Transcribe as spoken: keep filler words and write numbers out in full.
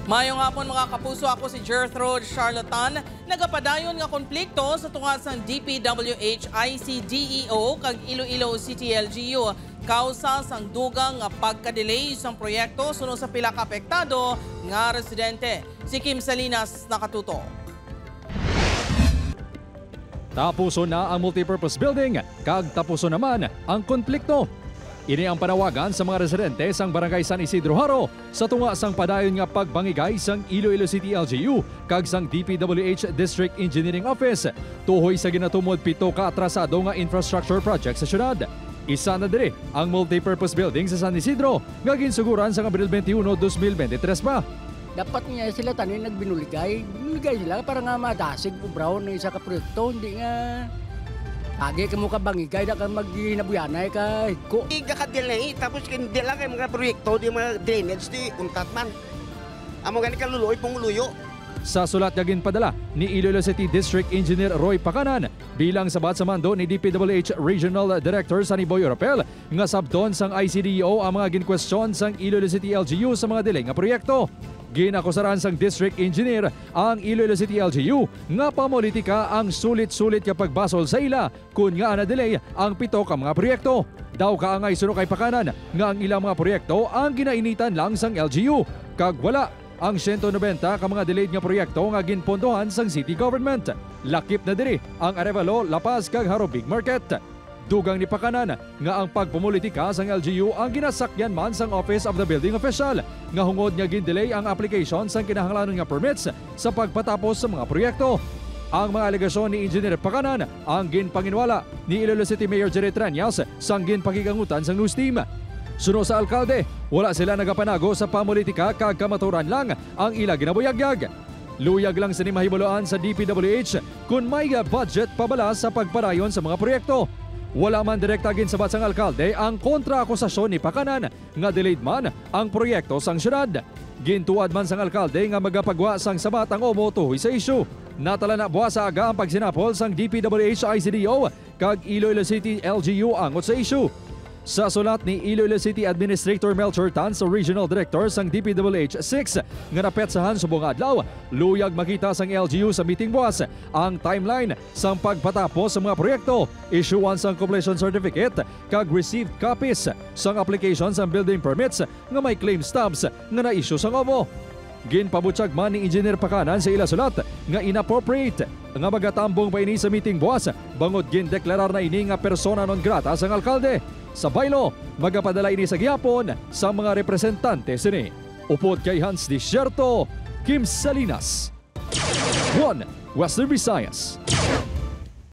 Mayong hapon, mga kapuso. Ako si Gertrude Charlatan. Nagapadayon nga konflikto sa tunga sang D P W H I C D E O kag Iloilo City L G U kausa sang dugang nga pagka-delay sang proyekto suno sa pila ka apektado nga residente. Si Kim Salinas nakatutok. Tapuson na ang multipurpose building kag tapuson naman ang konflikto. Ini ang panawagan sa mga residente sang Barangay San Isidro Jaro sa tunga sang padayon nga pagbangigay sang Iloilo City L G U kag sang D P W H District Engineering Office tuhoy sa ginatumod pito ka atrasado nga infrastructure project sa syudad. Isa na diri ang multipurpose building sa San Isidro nga ginsuguran sang Abril twenty-one, dos mil bente tres pa. Dapat niya sila tanan nagbinuligay. Binuligay sila para nga madasig ubraw ng isa ka proyekto, hindi nga agi ka mo kabangigay na ka maghinabuyanay ka higko. Iga ka delay, tapos hindi lang kay mga proyekto, di mga drainage, di untat man. Amo gani kaluluoy panguluyo. Sa sulat nga ginpadala ni Iloilo City District Engineer Roy Pacanan bilang sabat sa mando ni D P W H Regional Director Sunny Boy Oropel, nga sabton sang I C D E O ang mga ginkwestiyon sang Iloilo City L G U sa mga delay nga proyekto. Ginakusaran sang District Engineer ang Iloilo City L G U nga pamolitika ang sulit-sulit nga pagbasol sa ila kon ngaa na-delay ang pito ka mga proyekto. Daw kaangay suno kay Pacanan nga ang ilang mga proyekto ang ginainitan lang sang L G U, kag wala ang siyento nobenta ka mga delayed nga proyekto nga ginpondohan sang city government. Lakip na diri ang Arevalo, La Paz, kag Jaro Big Market. Dugang ni Pacanan nga ang pagpamolitika sang L G U ang ginasakyan man sang Office of the Building Official, nga hungod nga gin-delay ang application sang kinahanglanon nga permits sa pagpatapos sa mga proyekto. Ang mga alegasyon ni Engineer Pacanan ang ginpanginwala ni Iloilo City Mayor Jerry Treñas sang ginpakigangutan sang news team. Suno sa alkalde, wala sila nagapanago sa pamolitika kag kamatuoran lang ang ila ginabuyagyag. Luyag lang sini mahibaluan sa D P W H kon may budget pa bala sa pagpadayon sa mga proyekto. Wala man direkta ginsabat sang alkalde ang kontra-akusasyon ni Pacanan nga delayed man ang proyekto sang syudad. Gintuwad man sang alkalde nga magapagwa sang sabat ang O M O tuhoy sa isyu. Natala na buwas sa aga ang pagsinapol sang D P W H I C D O kag Iloilo City L G U angot sa isyu. Sa sulat ni Iloilo City Administrator Melchor Tan sa Regional Director sang D P W H six nga napetsahan subong nga adlaw, luyag makita sang L G U sa meeting buwas ang timeline sang pagpatapos sa mga proyekto, isyuan sang completion certificate, kag received copies sang application sang building permits nga may claim stubs nga na-issue sang O M O. Ginpabutyag man ni Engineer Pacanan sa ila sulat nga inappropriate nga magatambong pa ini sa meeting buwas, bangod gindeklarar na ini nga persona non grata sang alkalde. Sa baylo, magapadala ini sa gihapon sa mga representante sini. Upod kay Hans Desierto, Kim Salinas, One Western Visayas.